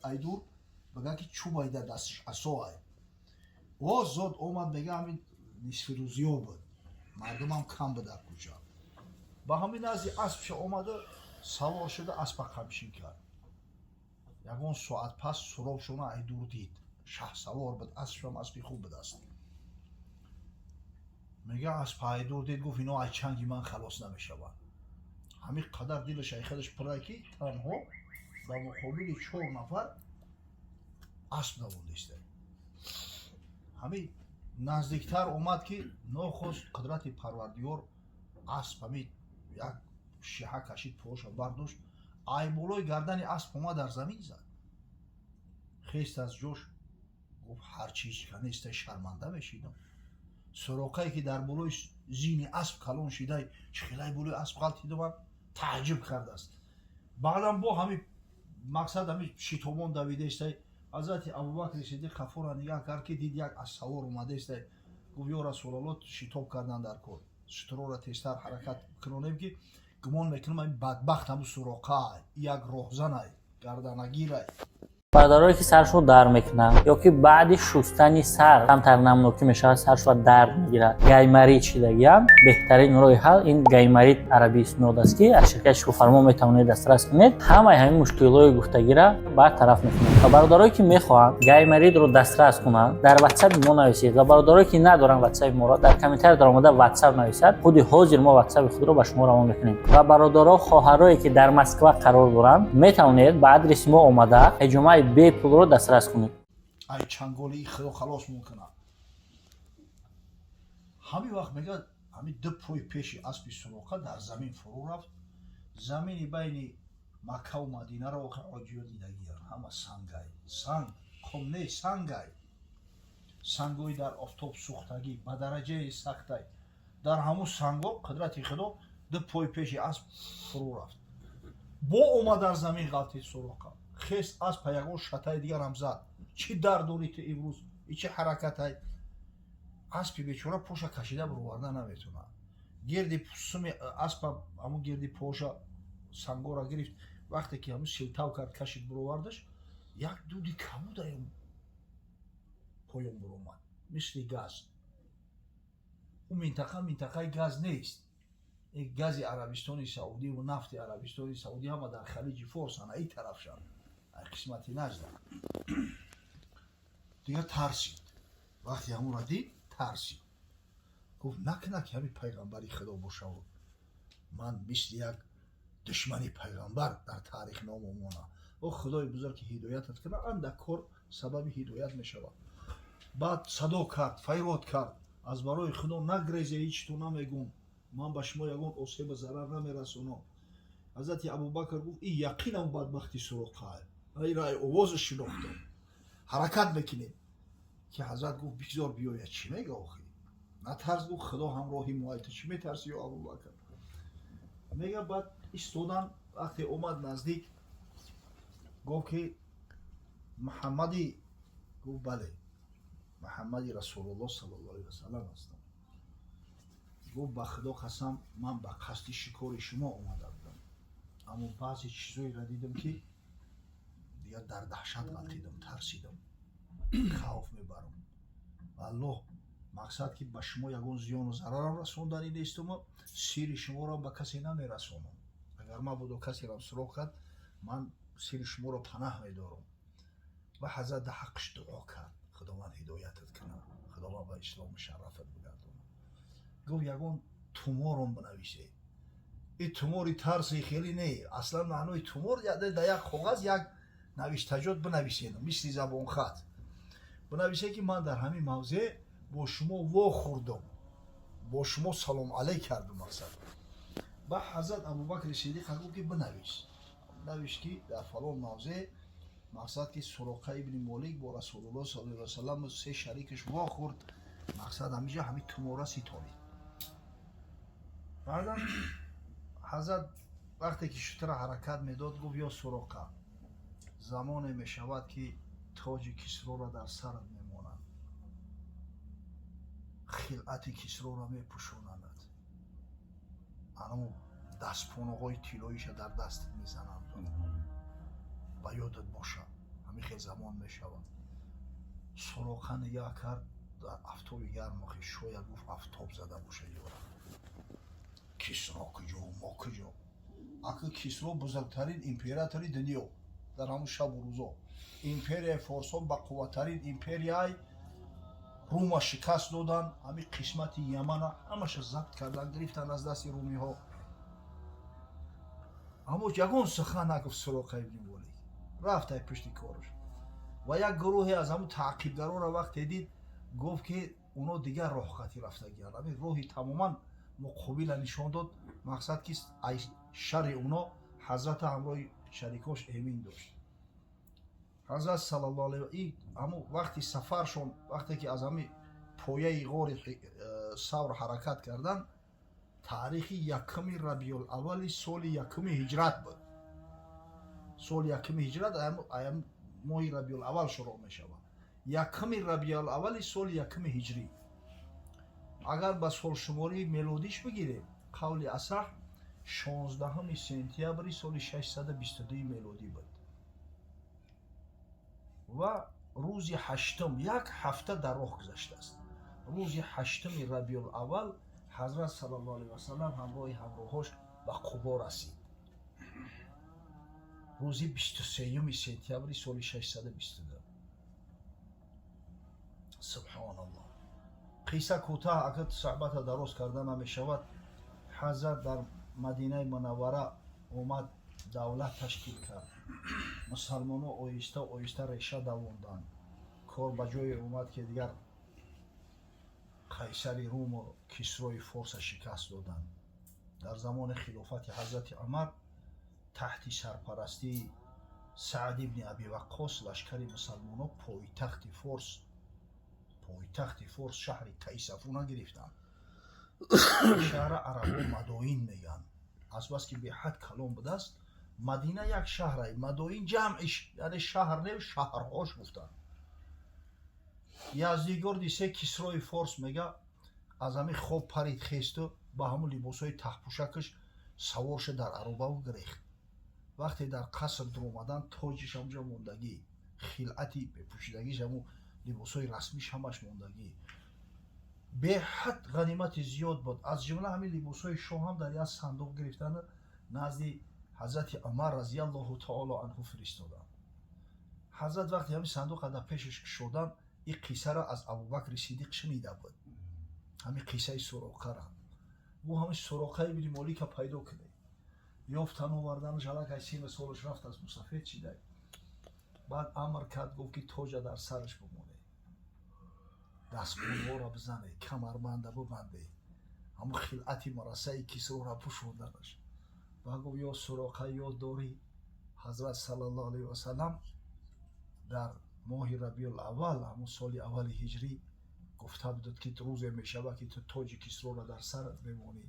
Айдур бага ки чӯб айда дасташ, асо ай. Озод омад, мега, ҳамин нисфирӯзиё буд, мардумам кам буд дар кӯча. Ба ҳамин назди аспша омада, савор шуда, аспа қамчин кард. Ягон соат пас суробшона айдур дид, шаҳсавор буд, аспшам аспи хуб будаст. Мега, аспа айдур дид, гуфт: «Ино ай чанги ман халос намешаванд». Ҳамин қадар дилаш айхадаш пурра, ки танҳо ба муқобили чор нафар асп давондиста. Ҳамин наздиктар омад, ки нохост қудрати Парвардигор, асп ҳамин як шиҳа кашид, поша бардошт, ай болои гардани асп омад, дар замин зад. Хест аз ҷош, гуфт: «Ҳар чиз канеста, шарманда мешидам. Суроқае ки дар болои зини асп калон шидай, чӣ хелай болои асп ғалтидуман?» Тааҷҷуб кардааст. Баъдам бо ҳамин мақсад ҳамин шитобон давидаистай. Ҳазрати Абубакри Сидиқ қафора нигаҳ кард, ки дид, як ассавор омадаистай. Гуфт: «Ё Расулалло, шитоб кардан дар кор, шутурора тезтар ҳаракат кунонем, ки гумон мекунам ин бадбахт ҳамун Суроқа, як роҳзанай, гарданагирай». Бародарое ки саршо дард мекунад ё ки баъди шустани сар камтар намнокӣ мешавад, саршо дард мегирад, гайморит шидагиам, беҳтарин роҳи ҳал ин Гайморит арабии снод аст, ки аз ширкати Шукуфармо метавонед дастрас кунед. Ҳамаи ҳамин мушкилҳои гуфтагира бартараф мекунад. Ва бародарое ки мехоҳанд Гайморитро дастрас кунанд, дар Ватсаби мо нависед. Ва бародарое ки надоранд Ватсаби моро, дар комментарий даромада Ватсап нависад, худи ҳозир мо Ватсаби худро ба шумо равон мекунем. Ва бародаро, хоҳарое ки дар Москва қарор доранд, метавонед ба адреси мо омада, ҳиҷомаи бепулро дастрас кунед. Ай чанголи Худо халос мекунад. Ҳамин вақт, мегӯяд, ҳамин ду пои пеши аспи Суроқа дар замин фурӯ рафт. Замини байни Маккаву Мадинаро охир оҷиё дидагиян, ҳама сангай, санг, қум не, сангай, сангҳои дар офтоб сӯхтагӣ, ба дараҷаи сахтай. Дар ҳамун санго, қудрати Худо, ду пои пеши асп фурӯ рафт. Бо омад, дар замин ғалтид. Суроқа хест, аспа ягон шатаи дигарам зад: «Чӣ дард дорӣ ту имрӯз и чӣ ҳаракатай?» Аспи бечора поша кашида бироварда наметавонад. Гирди суми аспа, ҳамун гирди поша сангора гирифт. Вақте ки ҳамун силтав кард, кашид, бировардаш, як дуди кабудаем поён буромад, мисли газ. Ӯ минтақа минтақаи газ нест. Гази Арабистони Саудиву нафти Арабистони Саудӣ ҳама дар Халиҷи Форсана, ин тарафшан, қисмати Наҷда. Дигар тарсид. Вақте ҳамонро дид, тарсид, гуфт: «Накунад ки ҳамин пайғамбари Худо бошаву ман мисли як душмани пайғамбар дар таърих номомона. О Худои бузург, ки ҳидоятат кунад, андак кор сабаби ҳидоят мешавад». Баъд садо кард, файрод кард: «Аз барои Худо нагрезе, ҳеҷ ту намегум, ман ба шумо ягон осеба зарар намерасонам». Ҳазрати Абубакр гуфт: «И яқинам бадбахти Суроқа, ай овоза шинохтам, ҳаракат мекунем». Ки ҳазрат гуфт: «Бигзор биёяд, чӣ мега охӣ, натарс». Гуфт: «Худо ҳамроҳи мо, ту чӣ метарси, ё Абубакр?» Мега, баъд истодан. Вақте омад наздик, гуфт ки: «Муҳаммадӣ?» Гуфт: «Бале, Муҳаммади Расулуллоҳ саллаллоҳу алайҳи васаллам ҳастам». Гуфт: «Ба Худо қасам, ман ба қасди шикори шумо омада будам, аммо баъзе чизоеро дидам, ки дигар дар даҳшат ғалтидам, тарсидам, хавф мебарам. Аллоҳ, мақсад ки ба шумо ягон зиёну зарарам расонданӣ нестума, сири шуморо ба касе намерасонам. Агар мабодо касерам суроғ кард, ман сири шуморо панаҳ медорам». Ва ҳазрат дар ҳаққаш дуо кард: «Худованд ҳидоятат кунад, Худованд ба ислому шарафат бигардонад». Гуфт: «Ягон тумором бинависед». И тумори тарси хеле не, аслан маънои тумор дар як коғаз як навиштаҷот бинависед, мисли забонхат бинависед, ки ман дар ҳамин мавзеъ бо шумо вохӯрдам, бо шумо салом алейк кардам. Мақсад ба ҳазрат Абубакри Сидиқ гуфт ки бинавис. Навишт ки дар фалон мавзеъ, мақсад ки Суроқа ибни Молик бо Расулуллоҳ саллаллоҳу алайҳи васаллам се шарикаш вохӯрд. Мақсад, ҳамиҷа ҳамин тумора ситонид. Баъдан ҳазрат вақте ки шутра ҳаракат медод, гуфт: «Ё Суроқа, замоне мешавад, ки тоҷи Кисроро дар сарат мемонанд, хилъати Кисроро мепӯшонандат, ану дастпоноҳои тиллоиша дар дастат мезананд. Ба ёдат боша, ҳамин». Замон мешавад. Суроқа нигаҳ кард, дар афтоби гарм охи, шояд, гуфт, афтоб зада боша ёра. Кисро куҷо, мо куҷо? Аки Кисро бузургтарин императори дунё дар ҳамун шабу рӯзо, империяи форсон ба қувваттарин империяй Рума шикаст додан, ҳамин қисмати Ямана ҳамаша забт кардан, гирифтан аз дасти румиҳо. Аммо ягон сухан нагуфт. Суроқа ибни Молик рафт ай пушти кораш ва як гурӯҳе аз ҳамун таъқибгароро вақте дид, гуфт, ки оно дигар роҳхатӣ рафтагианд. Ҳамин роҳи тамоман муқобила нишон дод. Мақсад, ки ай шарри оно ҳазрата ҳамроҳи шарикош эмин дошт. Ҳазрат саллаллоҳу алайҳи ҳамун вақти сафаршон, вақте ки аз ҳамин пояи ғори Савр ҳаракат кардан, таърихи 1 Рабиулаввали соли якуми ҳиҷрат буд. Соли якуми ҳиҷрат моҳи Рабиулаввал шурӯъ мешавад. 1 Рабиулаввали соли якуми ҳиҷрӣ, агар ба солшумории мелодиш бигирем, қавли асаҳ, 16 сентябри соли 622 мелодӣ буд ва рӯзи ҳаштум, як ҳафта дар роҳ гузаштааст. Рӯзи 8 Рабиулаввал ҳазрат саллаллоҳу алайҳи васалам ҳамроҳи ҳамроҳош ба Қубо расид. Рӯзи 23 сентябри соли 622. Субҳоналлоҳ. Қисса кӯтаҳ, агар суҳбата дароз карда намешавад. Ҳазрат дар Мадинаи Мунаввара омад, давлат ташкил кард. Мусалмонҳо оҳиста оҳиста реша давонданд. Кор ба ҷое омад, ки дигар Қайсари Руму Кисрои Форса шикаст доданд. Дар замони хилофати ҳазрати Умар, таҳти сарпарастии Саъд ибни Аби Ваққос, лашкари мусалмонҳо пойтахти Форс, шаҳри Тайсафуна гирифтанд. Шаҳра арабо Мадоин мегӯянд, азбаски беҳад калон будааст. Мадина як шаҳрай, Мадоин ҷамъиш, яъне шаҳр не, шаҳрҳош гуфтанд. Яздигорди се, Кисрои Форс, мега, аз ҳамин хоб парид, хесту ба ҳамун либосҳои таҳпӯшакаш савор шуд дар аробаву гирехт. Вақте дар қаср дуромадан, тоҷиш ҳамҷо мондагӣ, хилъати пӯшидагиш, ҳамун либосҳои расмиш ҳамаш мондагӣ. Беҳад ғанимати зиёд буд, аз ҷумла ҳамин либосҳои шоҳ ҳам дар як сандуқ гирифтану назди ҳазрати Умар разиаллоҳу таоло анҳу фиристоданд. Ҳазрат вақте ҳамин сандуқа дар пешаш кушоданд, ин қиссаро аз Абубакри Сидиқ шунида буд, ҳамин қиссаи Суроқара. Ӯ ҳамин Суроқаи ибни Молика пайдо кунед. Ёфтан, оварданаш, аллакай сину солаш рафт, аз мусафед шидай. Баъд амр кард, гуфт, ки тоҷа дар сараш бимоне, дастбонҳоро бизане, камарбанда бибанде, ҳамун хилъати марасаи Кисрора пӯшонданаш ва гуфт: «Ё Суроқа, ёд дорӣ, ҳазрат саллаллоҳу алайҳи васалам дар моҳи Рабиул аввал, ҳамун соли аввали ҳиҷрӣ, гуфта будад, ки рӯзе мешавад, ки ту тоҷи Кисрора дар сарат мемонӣ,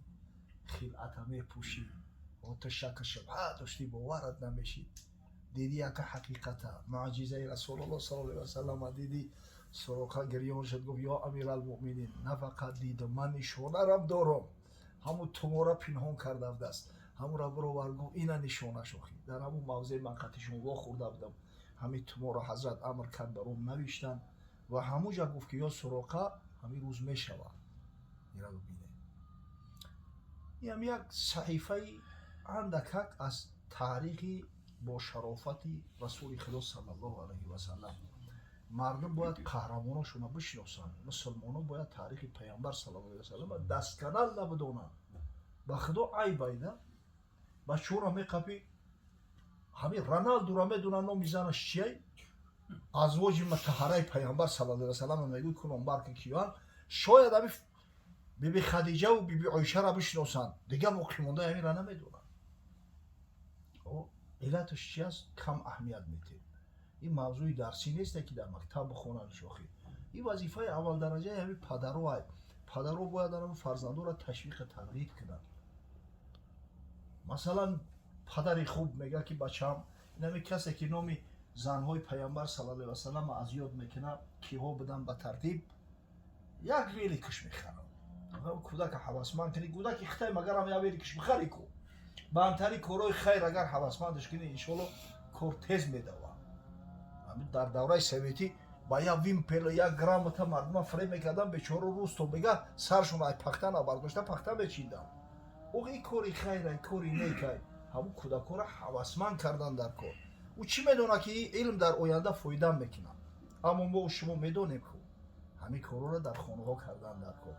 хилъата мепӯшӣ. Ту шакку шубҳа доштӣ, боварат намешид. Дидӣ, яка ҳақиқата, муъҷизаи Расулуллоҳ саллаллоҳу алайҳи васаллама дидӣ?» Суроқа гирён шуд, гуфт: «Ё амиралмуъминин, на фақат дидам, ман нишонарам дорам.» Ҳамун тумора пинҳон карда будааст, ҳамонро бировар, гуфт: «Ина нишонаш. Охи, дар ҳамун мавзеи ман қатишон вохӯрда будам.» Ҳамин туморо ҳазрат амр кард, бар он навиштанд ва ҳамуҷа гуфт, ки ё Суроқа, ҳамин рӯз мешавад, ира бибине. Инам як саҳифаи андакак аз таърихи бо шарофати Расули Худо саллаллоҳу алайҳи васалам. Мардум бояд қаҳрамоношонро бишиносанд. Мусулмонон бояд таърихи Паямбар саллаллоҳу алайҳи васалам дастканал набудонанд. Ба Худо, айб айда. Бачаҳоро меқапӣ, ҳамин Роналдуро медонанд, номи занаш чияй, азвоҷи мутаҳараи Паямбар саллаллоҳу алайҳи васалам мегӯй, кунонбарки киёан. Шояд ҳамин биби Хадиҷаву биби Оишаро бишиносанд, дигар боқимондаи ҳаминро намедонанд. Иллаташ чи аст? Кам аҳамият метем. Ин мавзӯи дарсӣ несте, ки дар мактаб бихонанд. Шохӣ, ин вазифаи аввалдараҷаи ҳамин падаро. Падаро бояд ҳамин фарзандоро ташвиқу тарғиб кунанд. Масалан, падари хуб мегӯяд, ки бачаам, инами касе, ки номи занҳои Паямбар саллаллоҳу алайҳи васалам аз ёд мекунад, киҳо буданд ба тартиб, як великаш мехарам. Кӯдака ҳавасманд кунӣ, кӯдаки хитай магарам як великаш бихарӣ ку, ба антари корҳои хайр агар ҳавасмандаш кунӣ, иншоалло, кор тез медавад. Ҳамин дар давраи советӣ ба як вымпел, як грамота мардума фиреб мекардан. Бечоро рӯз то бега саршон ай пахта набардошта, пахта мечидан. Ох, ин кори хайрай, кори некай. Ҳамун кӯдакҳоро ҳавасманд кардан дар кор. Ӯ чӣ медонад, ки ин илм дар оянда фоида мекунад? Аммо мо шумо медонем, ку ҳамин корҳоро дар хонаҳо кардан дар кор.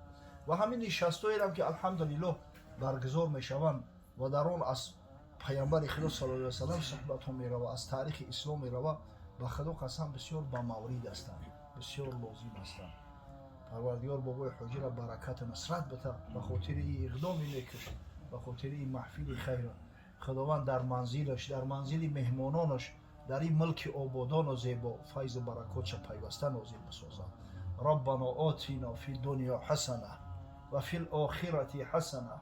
Ва ҳамин нишастҳоерам, ки, алҳамдулиллоҳ, баргузор мешаванд ва дар он аз Паямбари Худо саллаллоҳу алайҳи васалам суҳбатҳо мерава, аз таърихи ислом мерава, ба Худо қасам, бисёр ба маврид ҳастанд, бисёр лозим ҳастанд. Парвардигор бобои ҳоҷира баракату нусрат бита ба хотири ин иқдоми некаш, ба хотири ин маҳфили хайра. Худованд дар манзилаш, дар манзили меҳмононаш, дар ин мулки ободону зебо файзу баракотша пайваста нозил бисозад. ربنا آتنا في الدنيا حسنة وفي الآخرة حسنة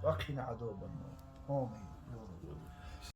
وقنا عذاب النار. آمين.